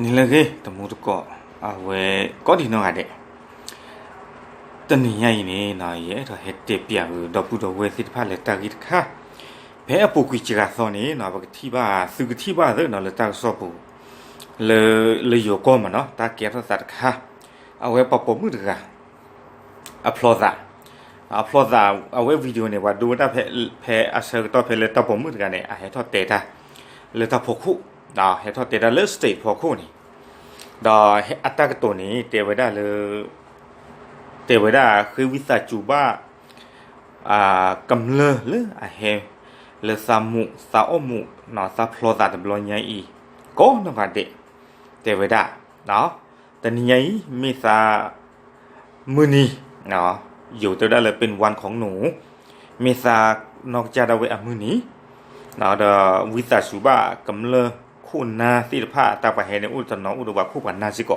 နံၤလၢအဂ့ၤ တံၤသကိး အဝဲကိးဒံးနီၢ်ဂၤဒဲး, တနံၤညါအံၤန့ၣ် ယအဲၣ်ဒိးဟဲတဲပျးဂုာ် ဒီပုၢ်ဒီဝဲၢ်သ့ၣ်တဖၣ်လၢတၢ်ဂ့ၢ်တခါ, ဖဲအပူၤကွံာ်စှၤသီန့ၣ် ပကထံၣ်ဘၣ် သုကထံၣ်ဘၣ်သ့ၣ်နီၤ လၢတၢ်ကစီၣ်ပူၤ လၢ လၢယိၤကီၢ်မ့ၢ်နီၤ တၢ်ကဲထီၣ်သးတခါ, အဝဲပှၤပိာ်မုၣ်တဂၤ အဖျီသး, အဖျီသး အဝဲ video န့ၣ် ပှၤဒိဝဲဒၣ်ဖဲ ဖဲအဆၢကတီၢ်ဖဲလၢတၢ်ပိာ်မုၣ်တဂၤန့ၣ် အဟဲထီၣ်တဲတၢ် လၢတၢ်ဖီခိၣ်, ဟဲထီၣ်တဲတၢ်လၢ stage ဖီခိၣ်န့ၣ်, ဒီးအတၢ်ကတိၤန့ၣ် တဲဝဲဒၣ်လၢ တဲဝဲဒၣ်ဃ့ဝံသးစူၤဘၣ် ကမျၢၢ်လၢအဟဲ လၢသးမူးသးအီၣ်မူး သးဖျီသးတဘျီညါအံၤ ကိးနီၢ်ဂၤဒဲး, တဲဝဲဒၣ် တနံၤညါအံၤ မ့ၢ်သး မုၢ်နံၤ, ယိၤတဲဝဲဒၣ်လၢ ပ့ၣ်ဝၣ်ခိၣ်နူာ်, မ့ၢ်သးနီၢ်ကစၢ်ဒၣ်ဝဲအမုၢ်နံၤ, ဒီးဝံသးစူၤဘၣ်ကမျၢၢ်ခိၣ်နၢ်သ့ၣ်တဖၣ် တၢ်ပှၤဟဲန့ၣ် အိၣ်တနီၤအိၣ်ဒီးပှၤခိၣ်ပှၤနၢ်စ့ၢ်ကီး,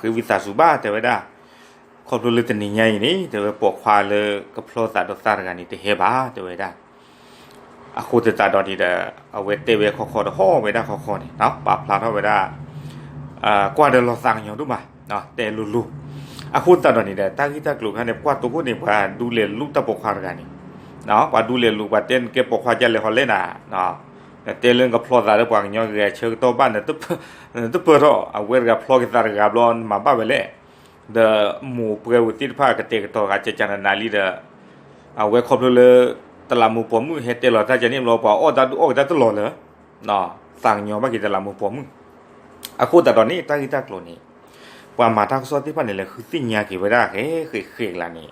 ဃ့ဝံသးစူၤဘၣ် တဲဝဲဒၣ်, ခီဖျိလၢတနံၤညါအံၤန့ၣ် တဲဝဲပိာ်ခွါလၢကဖျီသးဒီးသးတဂၤန့ၣ် တဟဲဘၣ် တဲဝဲဒၣ် အဃိသတးဒီးန့ၣ်ဒီး အဝဲတဲဝဲခီခီဒီးဟီၣ်ဝဲဒၣ်ခီခီန့ၣ် ပာ်ဖျါထီၣ်ဝဲဒၣ် ကွၢ်ဒီးလီၤသးကညီၤဒိၣ်မး, တဲလိၤလိၤ, အဃိသတးဒီးန့ၣ်ဒီး တၢ်ဂ့ၢ်တၢ်ကျိၤခါန့ၣ် ပကွၢ်တိခိၣ်န့ၣ် ပှၤဒူလဲၤလူၤတၢ်ပိာ်ခွါတဂၤန့ၣ်, ပှၤဒူလဲၤလူၤ ပှၤတဲနကဲပိာ်ခွါကလဲၤဟီလဲနၤ, နတဲလၢနကဖျီသးလၢပှၤကညီဂဲၤဆၢကတီၢ်ဘၣ် နတပၢၢ်ထီၣ် အဝဲတဂၤဖျီက့ၤသးတဂၤဘျီ နမၤဘၣ်ဝဲလဲၣ်, ဒီးမိၢ်ပှဲၤဝဲသ့ၣ်တဖၣ်ကတဲာ်ကတီၤဂၤကကနနၤလံဒီး အဝဲခီဖျိလၢ တလးမူးပိာ်မုၣ်ဟဲတဲလီၤတၢ်ကန့ၣ်ဘျီ ပှၤအီၣ်တၢ်ဒူၣ်အီၣ်က့ၤတၢ်တလီၤလၢ သးကညီၤဘၣ်က့ၤတလးမူးပိာ်မုၣ်, အဃိသတးဒီးန့ၣ် တၢ်ဂ့ၢ်တၢ်ကျိၤန့ၣ် ပှၤမၤတၢ်ကစီၣ်သ့ၣ်တဖၣ်န့ၣ် လဲၤဃုသ့ၣ်ညါက့ၤဝဲဒၣ်ဃဲဃဲကျါန့ၣ်,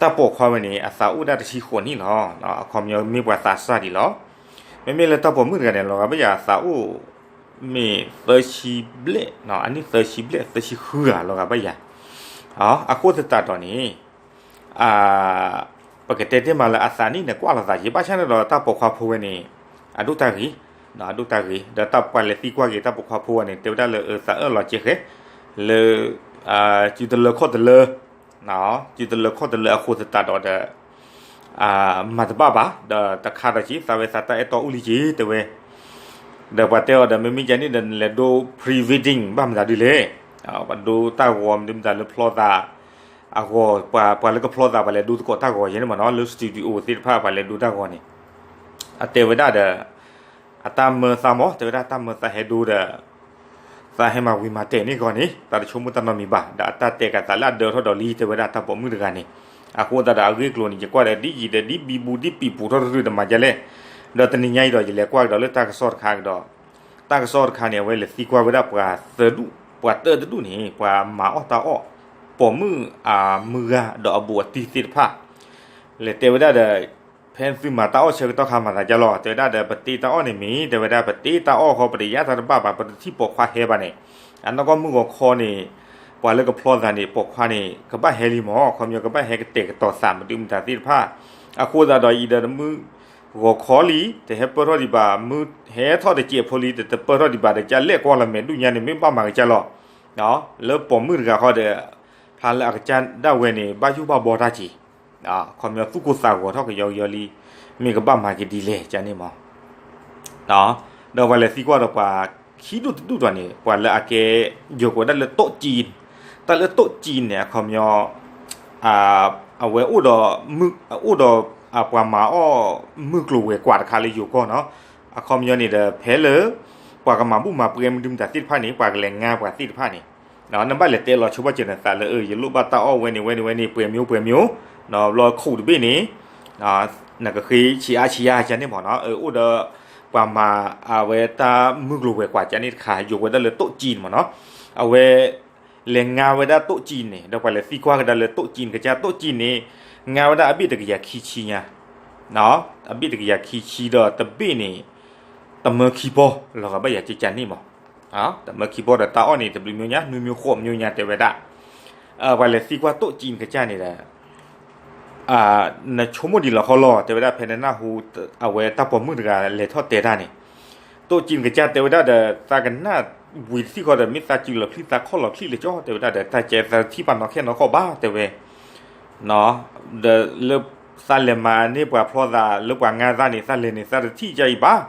တၢ်ပိာ်ခွါဝဲန့ၣ် အသးအိၣ်ဒၣ်တဆံဃိးနံၣ်လီၤ, အခီပညီမ့ၢ်ပှၤသးစၢ်ဒံးလီၤ, မ့မ့ၢ်လၢတၢ်ပိာ်မုၣ်တဂၤန့ၣ် လီၤဂာ်ဘၣ်ယၤအသးအိၣ် မ့ၢ်သၢဆံဘျဲၣ်, အနံၣ်သၢဆံဘျဲၣ် သၢဆံဃုဂၤလီၤဂာ်ဘၣ်ယၤ, အဃိသတးဒီးန့ၣ် ပကတဲတ့ၢ်မးလၢအသးနံၣ်န့ၣ် ကွၢ်လိာ်သးယံၤ ဘၣ်ဆၣ်န့ၣ်ဒီးတၢ်ပိာ်ခွါဖိဝဲန့ၣ် အဒိၣ်တၢ်ဂ့ၤ, အဒိၣ်တၢ်ဂ့ၤ ဒီးတၢ်ပှၤလဲၤသံကွၢ်က့ၤတၢ်ပိာ်ခွါဖိဝဲန့ၣ် တဲဝဲဒၣ်လၢအသးအၢၣ်လီၤကဲဃဲ လၢ စုတလၢခီၣ်တလၢ စုတလၢခီၣ်တလၢအဃိသတးဒီးဒီး မၤတဘၣ်ဘၣ် ဒီးတခါဒီးက့ၤ သးဝဲသးတၢ်အဲၣ်တီအိၣ်လံက့ၤ တဲဝဲ, ဒီးပှၤတဲအီၤဒီး မ့မ့ၢ်ကန့ၣ်ဒီး နလဲၤဒိ pre-wedding ဘၣ်မတၤဒ်လဲၣ်, ပှၤဒိတၢ်ဂီၤမတၤမတၤလၢဖျီသး အဂီၤ ပှၤ ပှၤလၢကဖျီသး ပှၤလဲၤဒိသကိးတၢ်ဂီၤယဲန့ၣ်မ့ၢ်နီၤ လၢ studio သ့ၣ်တဖၣ် ပှၤလဲၤဒိတၢ်ဂီၤန့ၣ်, အတဲဝဲဒၣ်ဒီး အတၢ်မၢသးမ့ၢ် တဲဝဲဒၣ်တၢ်မၢသးဟဲဒိဒီး သးဟဲမၤဝံၤမၤတဲာ်န့ၢ်ဂီၤန့ၣ် သးတဆိကမိၣ်တၢ်နီတမံၤဘၣ် ဒီးအတၢ်တဲကးသးလၢအဒၢထီၣ်ဒီးလံ တဲဝဲဒၣ်တၢ်ပိာ်မုၣ်တဂၤန့ၣ်, အဃိသတးဒီးအဂ့ၢ်အကျိၤန့ၣ် ယကွၢ်ဒီးဒ်ယံၤဒီးဒ်ဘံဘူဒ်ပံာ်ပူၤထီၣ်တရုၢ်ဒီးမၤဒ်လဲၣ်, ဒီးတနံၤညါအံၤဒီး ယလဲၤကွၢ်ကဒီးလၢတၢ်ကစီၣ်တခါကဒီး တၢ်ကစီၣ်တခါန့ၣ် အဝဲလဲၤသံကွၢ်ဝဲဒၣ်ပှၤသၢဒူၣ် ပှၤတၢတဒူၣ်န့ၣ် ပှၤမၤအီၣ်တၢ်အီၣ် ပိာ်မုၣ်အမုၢ်ဂၤဒီးအဘူးအတံၢ်သ့ၣ်တဖၣ် လဲၤတဲဝဲဒၣ်ဒီး ဖဲသုမၤတၢ်အီၣ်ဆၢကတီၢ်ခါမၤသးဒ်လဲၣ် တဲဝဲဒၣ်ဒီး ပတ့တၢ်အီၣ်န့ၣ်မ့ၢ် တဲဝဲဒၣ် ပတ့တၢ်အီၣ်ဃီ ပတယါတၢ်တဘၣ်ဘၣ် ပတထံၣ်ပိာ်ခွါဟဲဘၣ်န့ၣ် အနီၢ်ကီၢ်မုၢ်ဂီၤခီန့ၣ် ပှၤလၢကဖျီသးန့ၣ် ပိာ်ခွါန့ၣ် ကဘၣ်ဟဲလံမ့ၢ် အခီပညီကဘၣ်ဟဲကတဲာ်ကတီၤသးမနုၤမတၤသ့ၣ်တဖၣ်, အဃိသတးဒီးအံၤဒီးမုၢ်ဂီၤခီလံ တဟဲပၢၢ်ထီၣ်ဒံးဘၣ် မုၢ်ဟဲထီၣ်တစဲးဖိလံ တတပၢၢ်ထီၣ်ဒံးဘၣ်ဒီး ကလဲၣ်ကွၢ်လီၤမဲာ်ဒူၣ်ညါန့ၣ် မ့ၢ်ဘၣ်မၤကစၢ်လီၤ လၢပိာ်မုၣ်တဂၤဃီဒီး ဖျါလၢအကစၢ်ဒၣ်ဝဲန့ၣ် ဘၣ်ယိၣ်ဘၣ်ဘီတၢ်က့ၤ, အခီပညီသူၣ်ကိၢ်သးဂီၤထီၣ်ကယီကယီလံ, မ့ၢ်ကဘၣ်မၤက့ၤဒ်လဲၣ်ကန့ၣ်မ့ၢ် ဒီးပှၤလဲၤသံကွၢ်ဒီးပှၤခံဒူၣ်တဒူၣ်ဒီးန့ၣ် ပှၤလၢအကဲ ယိၤကဝဲဒၣ်လၢတိၣ်ကံ, တၢ်လၢတိၣ်ကံန့ၣ် အခီပညီ အဝဲအိၣ်ဒီး အိၣ်ဒီး ပှၤမၤအီၣ်မုၢ်ကျိၤဝဲၤကွာ်တခါလၢယိၤကီၢ်နီၤ, အခီပညီန့ၣ်ဒီး ဖဲလၢ ပှၤကမၤဘူၣ်မၤပှဲၤမနုၤမတၤသ့ၣ်တဖၣ်န့ၣ် ပှၤကလဲၤငါပှၤသ့ၣ်တဖၣ်န့ၣ်, နဘၣ်လဲၤတဲလီၤဆိဘၣ်စၢၤနသးလၢ ယလိၣ်ဘၣ်တၢ်အီၣ်ဝဲန့ၣ်ဝဲန့ၣ်ဝဲန့ၣ် ပှဲၤမံၤပှဲၤမံၤ, ဘျီခိၣ်တဘ့ၣ်န့ၣ် နကဃ့ဆံးအါဆံးအါကန့ၣ်မ့ၢ်နီၤ, အိၣ်ဒီး ပှၤမၤအဝဲတၢ်မုၢ်ကျိၤဝဲၤကွာ်ကန့ၣ်တခါ ယိၤဝဲဒၣ်လၢတိၣ်ကံန့ၣ်မ့ၢ်နီၤ, အဝဲ လဲၤငါဝဲဒၣ်တိၣ်ကံန့ၣ် ဒီးပှၤလဲၤသံကွၢ်ကဒါလၢတိၣ်ကံန့ၣ် ကစၢ်တိၣ်ကံန့ၣ် ငါဝဲဒၣ်အဘ့ၣ်တကယၤခံဆံညါ, အဘ့ၣ်တကယၤခံဆံဒီးတဘ့ၣ်န့ၣ် တမၢခံပီၢ် လီၤဂာ်ဘၣ်ယၤကကန့ၣ်မ့ၢ်, တမၢခံပီၢ်ဒီးတၢ်အီၣ်န့ၣ် တဘျုးမျိုးညါ နွံမျိုးဃိးမျိုးညါ တဲဝဲဒၣ်, ပှၤလဲၤသံကွၢ်တိၣ်ကံန့ၣ်ကစၢ်န့ၣ်ဒီး နဆိကမိၣ်ဒံးလီၤဃီလီၤ တဲဝဲဒၣ် ဖဲနနၢ်ဟူ အဝဲတၢ်ပိာ်မုၣ်တဂၤလဲၤထီၣ်တဲတၢ်န့ၣ်, တိၣ်ကံန့ၣ်ကစၢ်တဲဝဲဒၣ်ဒီး သးကနၣ်ဝံၤတထံၣ်ဃီဒီး မ့ၢ်သးစုလီၤချံသးခီၣ်လီၤချံလၢကၠီ တဲဝဲဒၣ်ဒီး တၢ်ကဲသးထံၣ်ပာ်နီၣ်ခဲနီၣ်ခီၣ်ဘၣ် တဲဝဲ ဒီးလၢ သးလဲၤမၤန့ၢ်ပှၤဖျီသး လၢပှၤငါသးန့ၣ် သးလဲၤန့ၣ် သးတထံၣ်ကစၢ်အံၤဘၣ်,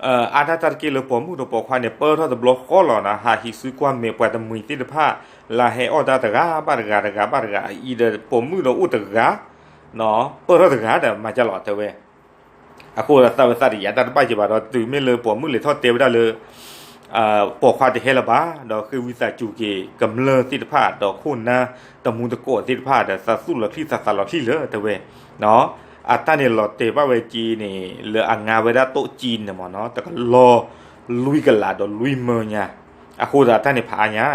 အါတၢ်တၢ်တက့ၢ်လၢပိာ်မုၣ်ဒီးပိာ်ခွါန့ၣ် ပၢၢ်ထီၣ်တဘျီဃီလီၤနီၤ, ဟးဟံးစုကွၢ်မဲာ်ပှၤတမှံၤသ့ၣ်တဖၣ် လၢဟဲအီၣ်တၢ်တဂၤဘၣ်တဂၤတဂၤဘၣ်တဂၤ အံၤဒီးပိာ်မုၣ်ဒီးအိၣ်တဂၤ ပၢၢ်ထီၣ်တဂၤဒီးမၤကၢ်လီၤတဲဝဲ အဃိဒီးသးဝဲသးတယာ်တၢ်တဘၣ်က့ၤဘၣ်ဒီး တုၤမ့ၢ်လၢပိာ်မုၣ်လဲၤထီၣ်တဲဝဲဒၣ်လၢ ပိာ်ခွါတဟဲလၢၤဘၣ် ဒီးဃ့ဝံသးစူၤက့ၤကမျၢၢ်သ့ၣ်တဖၣ် ဒီးခိၣ်နၢ်တမူတကိးသ့ၣ်တဖၣ်ဒီး သးသူၣ်လီၤချံသးသးလီၤချံလၢတဲဝဲ အတၢ်န့ၣ်လီၤတဲာ်ဘၣ်ဝဲက့ၤန့ၣ် လၢအငါဝဲဒၣ်တိၣ်ကံန့ၣ်မ့ၢ်နီၤ တကလီၤလွံၢ်ကလးဒီးလွံၢ်မၢညါ အဃိသတးတၢ်န့ၣ်ဖးအါညါ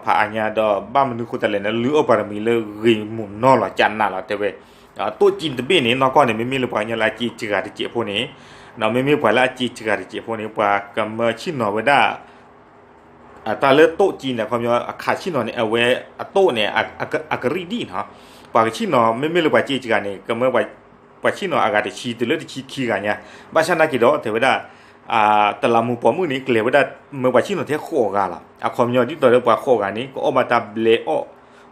ဖးအါညါဒီးဘၣ်မနုၤဃိသတးလဲၣ်န့ၣ် လုၢ်အီၣ်ပှၤတမံၤလၢဂ့ၤမုာ်နီၢ်လီၤကနးလီၤတဲဝဲ တိၣ်ကံတဘ့ၣ်န့ၣ် နီၢ်ကီၢ်န့ၣ် မ့မ့ၢ်လၢပှၤကညီလၢအစ့စှၤတစဲးဖိန့ၣ် မ့မ့ၢ်ပှၤလၢအစ့စှၤတစဲးဖိန့ၣ် ပှၤကမၢဆ့ၣ်နီၤဝဲဒၣ် တၢ်လၢတိၣ်ကံန့ၣ် ခီပညီအခးဆ့ၣ်နီၤန့ၣ် အဝဲအတိၣ်န့ၣ် အကရံၣ်ဒံၣ်နီၤ ပှၤကဆ့ၣ်နီၤ မ့မ့ၢ်လၢပှၤစ့စှၤန့ၣ် ကမၢ ပှၤဆ့ၣ်နီၤအဂၤတဆံတုၤလၢတဆံခံဂၤညါ ဘၣ်ဆၣ်နာ်က့ၤဒီးတဲဝဲဒၣ် တလးမူပိာ်မုၣ်န့ၣ် ကျဲၤဝဲဒၣ် မၢပှၤဆ့ၣ်နီၤထဲဃိးဂၤလီၤ အခီပညီဒ်သိးဒီးပှၤဃိးဂၤန့ၣ် ကအီၣ်ဘၣ်တၢ်ဘျဲးအီၣ်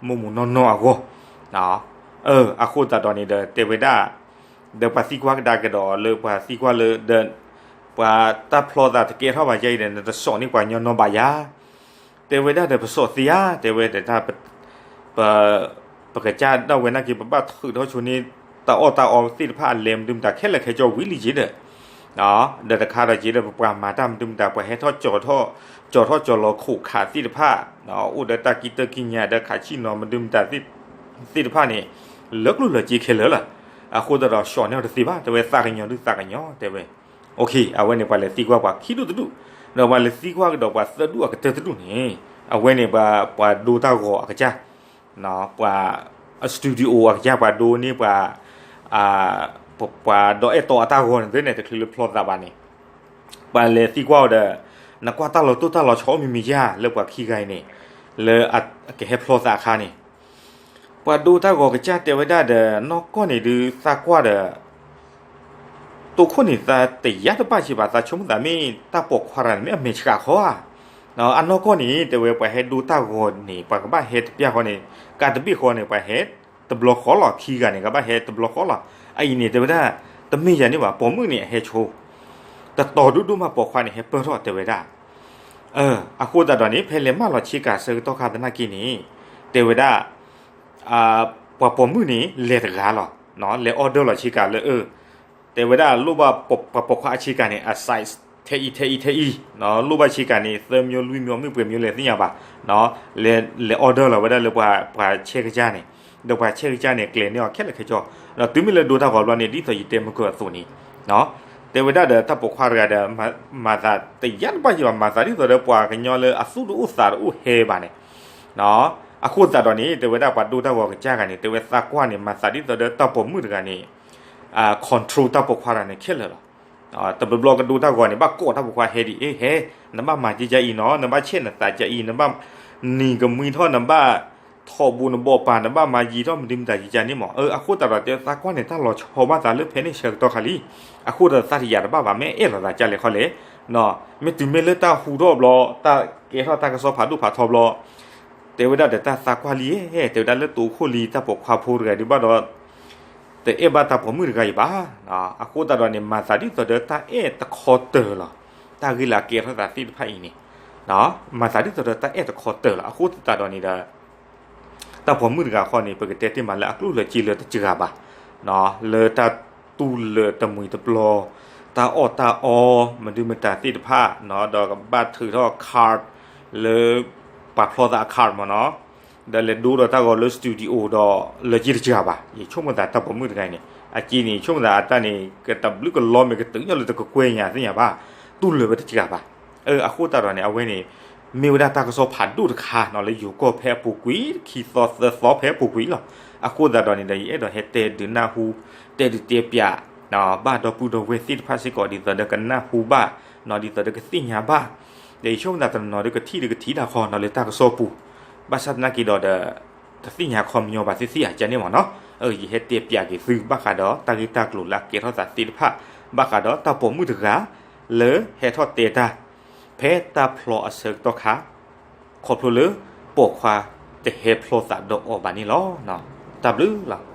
မိၢ်မူးနီၢ်နီၢ်အဂီၢ် အဃိသတးဒီးန့ၣ်ဒီးတဲဝဲဒၣ် ဒီးပှၤသံကွၢ်ကဒါကဒီးလၢပှၤသံကွၢ်လၢဒီး ပှၤတၢ်ဖျီသးတကဲထီၣ်ဘၣ်ယါအံၤဒီး နတစိာ်န့ၢ်ပှၤကညီနီတဘ့ၣ်ဧါ တဲဝဲဒၣ်ဒီးပစိာ်သ့ဧါ တဲဝဲဒီး ပ ပကစၢ်ဒၣ်ဝဲနာ်က့ၤ ပဘၣ်ထုးထီၣ်ဆိန့ၢ် တၢ်အီၣ်တၢ်အီသ့ၣ်တဖၣ်အလဲၤမနုၤမတၤခဲလၢာ်ခဲဆ့ဝံၤလံက့ၤဒီး ဒီးတခါဒီးက့ၤဒီး ပပှၤမၤတၢ်မနုၤမတၤ ပှၤဟဲထီၣ်ကၠီၤထီၣ် ကၠီၤထီၣ်ကၠီၤလီၤခိးခးသ့ၣ်တဖၣ် အိၣ်ဒီးတၢ်ကံတၢ်ကံညါဒီးခးဆ့ၣ်နီၤမနုၤမတၤသ့ၣ်တဖၣ်န့ၣ် လၢကျိၣ်လၢစ့ခဲလၢာ်လီၤ. အဃိသတးဒီး စိာ်န့ၢ်အီၤတသ့ဘၣ် တဲဝဲသးကညီၤဒုးသးကညီၤ တဲဝဲ အဝဲန့ၣ် ပှၤလဲၤသံကွၢ်ပှၤခံဒူၣ်တဒူၣ်, ဒီးပှၤလဲၤသံကွၢ်ကဒီးပှၤသၢဒူၣ်အကတၢၢ်တဒူၣ်န့ၣ် အဝဲန့ၣ် ပှၤဒိတၢ်ဂီၤအကစၢ်, ပှၤ studio အကစၢ် ပှၤဒိန့ၢ်ပှၤ ပှၤဒီးအဲၣ်တီအတၢ်ဂီၤန့ၣ်သ့ၣ်န့ၣ် တချုးလၢဖျီသးဘၣ်န့ၣ် ပှၤလဲၤသံကွၢ်အီၤဒီး နကွၢ်တၢ်လီၤတိၢ်တၢ်လီၤဆီအိၣ်မံၤမံၤဧါ လၢပှၤခံဂၤအံၤန့ၣ် လၢအကဟဲဖျီသးအခါန့ၣ် ပှၤဒိတၢ်ဂီၤကစၢ်တဲဝဲဒၣ်ဒီး နီၢ်ကီၢ်န့ၣ်ဒုးသးကွၢ်ဒီး တိခိၣ်န့ၣ်သးတယာ်တဘၣ်စ့ၢ်ဘၣ် သးဆိကမိၣ်သးမ့ၢ်တၢ်ပိာ်ခွါတဂၤန့ၣ် မ့ၢ်အမဲာ်ဆှးခီဧါ. အနီၢ်ကီၢ်န့ၣ် တဲဝဲပှၤဟဲဒိတၢ်ဂီၤန့ၣ် ပှၤကဘၣ်ဟဲတပျၢ်ဃီန့ၣ် ကးတဘ့ၣ်ဃီန့ၣ် ပှၤဟဲတဘျီဃီလီၤ ခံဂၤန့ၣ် ကဘၣ်ဟဲတဘျီဃီလီၤ. အအံၤန့ၣ် တဲဝဲဒၣ် တမ့ၢ်ယၤန့ၣ်ဘၣ် ပိာ်မုၣ်န့ၣ်အဟဲဆိ တတီၤဒိၣ်ဒိၣ်မးပိာ်ခွါန့ၣ် ဟဲပၢၢ်ထီၣ်တဲဝဲဒၣ် အဃိသတးဒီးန့ၣ် ဖဲလဲၤမၢလီၤဆ့ကၤဆၢကတီၢ်ခါသနာ်က့န့ၣ် တဲဝဲဒၣ် ပှၤပိာ်မုၣ်န့ၣ် လဲၤတဂၤလီၤ. လဲၤ order လီၤဆ့ကၤလၢ တဲဝဲဒၣ်လိၣ်ဘၣ်ပှၤပိာ်ခွါအဆ့ကၤန့ၣ် အ size ထဲအံၤ ထဲအံၤ ထဲအံၤ, လိၣ်ဘၣ်ဆ့ကၤန့ၣ် သၢမျိုး လွံၢ်မျိုး မ့ၢ်ပှဲၤမျိုးလဲၣ်သ့ၣ်ညါဘၣ်, လဲၤ order လီၤဝဲဒၣ်လၢပှၤဆဲးကစၢ်န့ၣ်, ဒီးပှၤဆဲးကစၢ်န့ၣ် ကျဲၤန့ၢ်အီၤခဲလၢာ်ခဲဆ့, ဒီးတုၤမ့ၢ်လၢဒိတၢ်ဂီၤဘျီန့ၣ် ဒ်သိးယတဲမုၢ်ကၢအသိးန့ၣ် တဲဝဲဒၣ်ဒီးတၢ်ပိာ်ခွါတဂၤဒီး မၤသးတယာ်တဘၣ်ယံၤဘၣ် မၤသးဒ်သိးဒီးပှၤကညီလၢအသူၣ်တအိၣ်သးတအိၣ်ဟဲဘၣ်န့ၣ်, အဃိသတးဒီးန့ၣ် တဲဝဲဒၣ်ပှၤဒိတၢ်ဂီၤကစၢ်ဂၤန့ၣ် တဲဝဲသးကွၢ်န့ၣ် မၤသးဒ်သိးဒီးတၢ်ပိာ်မုၣ်တဂၤန့ၣ် control တၢ်ပိာ်ခွါတဂၤန့ၣ်ခဲလၢာ်လီၤ. တဘျီဘျီကဒိတၢ်ဂီၤန့ၣ် ဘၣ်ကိးတၢ်ပိာ်ခွါဟဲဒ်အံၤ ဟဲ, နဘၣ်မၤကကါအံၤနီၤ နဘၣ်ဆဲးနသးကါအံၤ နဘၣ်နံၤကမှံထီၣ် နဘၣ်ထီၣ်ဘိနဘိပၢ် နဘၣ်မၤယံၤထီၣ်မနုၤမတၤကကါန့ၣ်မး, အဃိသတးဒီးတဲသးကွၢ်န့ၣ် တၢ်လီၤဆီဘၣ်သးလၢဖဲန့ၣ်ဆၢကတီၢ်ခါလံ. အဃိသတးသးတယာ်တဘၣ်ဘၣ် မ့ၢ်အဲၣ်လီၤသးကလဲၣ်ခီလဲၣ်, မ့ၢ်တုၤမ့ၢ်လၢတၢ်ဟူထီၣ်ဘျီ တၢ်ကဲထီၣ်တၢ်ကစီၣ်ဖးဒိၣ်ဖးထီဘျီ တဲဝဲဒၣ်ဒီးတၢ်သးကွၢ်လံ, တဲဝဲဒၣ်လၢတိခိၣ်လံ တၢ်ပိာ်ခွါဖိတဂၤဒုးဘၣ်ဒီး တအဲၣ်ဘၣ်တၢ်ပိာ်မုၣ်တဂၤအံၤဘၣ်. အဃိသတးဒီးန့ၣ် မၤသးဒ်သိးဒီးတၢ်အဲၣ်တခီတၢၤလီၤ. တၢ်ဂ့ၢ်လၢအကဲထီၣ်သးသ့ၣ်တဖၣ်အံၤန့ၣ် မၤသးဒ်သိးဒီးတၢ်အဲၣ်တခီတၢၤလီၤ. အဃိသတးဒီးန့ၣ်ဒီး တၢ်ပိာ်မုၣ်တဂၤဃီန့ၣ် ပကတဲတ့ၢ်မးလၢအကျိၣ်လၢစ့လၢတစှၤဘၣ်, လၢတၢ်တူၢ်လၢတမှံၤတပျီၤ, တၢ်အီၣ်တၢ်အီ မဒုမတၤသ့ၣ်တဖၣ်, ဒီးကဘၣ်ထုးထီၣ် card လၢ ပှၤဖျီသးအ card မးနီၤ, ဒီးလဲၤဒိဒီးတၢ်ဂီၤလၢ studio ဒီးလၢစ့တစှၤဘၣ်. ယဆိကမိၣ်သးတၢ်ပိာ်မုၣ်တဂၤအံၤန့ၣ် အစ့န့ၣ် ဆိကမိၣ်သးအတၢ်န့ၣ် ကတဘျုးကလီမ့ၢ်ကတုၤညီလၢတကကွဲၢ်ညါသ့ၣ်ညါဘၣ်, တူၢ်လၢာ်ဝဲတစှၤဘၣ်. အဃိသတးဒီးန့ၣ် အဝဲန့ၣ် မ့ၢ်ဝဲဒၣ်တၢ်ကစီၣ်ဖးဒိၣ်တခါနီၤ လၢယိၤကီၢ်ဖဲအပူၤကွံာ် ခံသီသၢသီဖဲအပူၤကွံာ်လီၤ. အဃိသတးဒီးန့ၣ်ဒီး ယအဲၣ်ဒိးဟဲတဲဒုးနၢ်ဟူ တဲဒုးတဲပျး ဘၣ်ဒီပုၢ်ဒီဝဲၢ်သ့ၣ်တဖၣ်စ့ၢ်ကီး ဒ်သိးဒီးကနၢ်ဟူဘၣ်, ဒ်သိးဒီးကသ့ၣ်ညါဘၣ်, ဒီးယဆိကမိၣ်သးတနီၤဒီးကထံၣ်ဒီးကထံၣ်တၢ်ဃီနီၤလၢတၢ်ကစီၣ်ပူၤ, ဘၣ်ဆၣ်သနာ်က့ဒီးဒီး တသ့ၣ်ညါခီပညီဘၣ်သ့ၣ်သ့ၣ်ဧါ ကန့ၣ်မးနီၤ. ယဟဲတဲပျးက့ၤသုဘၣ်ဃးဒီးတၢ်ဂ့ၢ်တၢ်ကျိၤလၢအကဲထီၣ်သးသ့ၣ်တဖၣ်, ဘၣ်ဃးဒီးတၢ်ပိာ်မုၣ်တဂၤ လၢဟဲထီၣ်တဲတၢ် ဖဲတၢ်ဖျီအဆၢကတီၢ်ခါ ခီဖျိလၢပိာ်ခွါတဟဲဖျီသးဒီးအီၤဘၣ်န့ၣ်လီၤ. တၢ်ဘျုးလီၤ.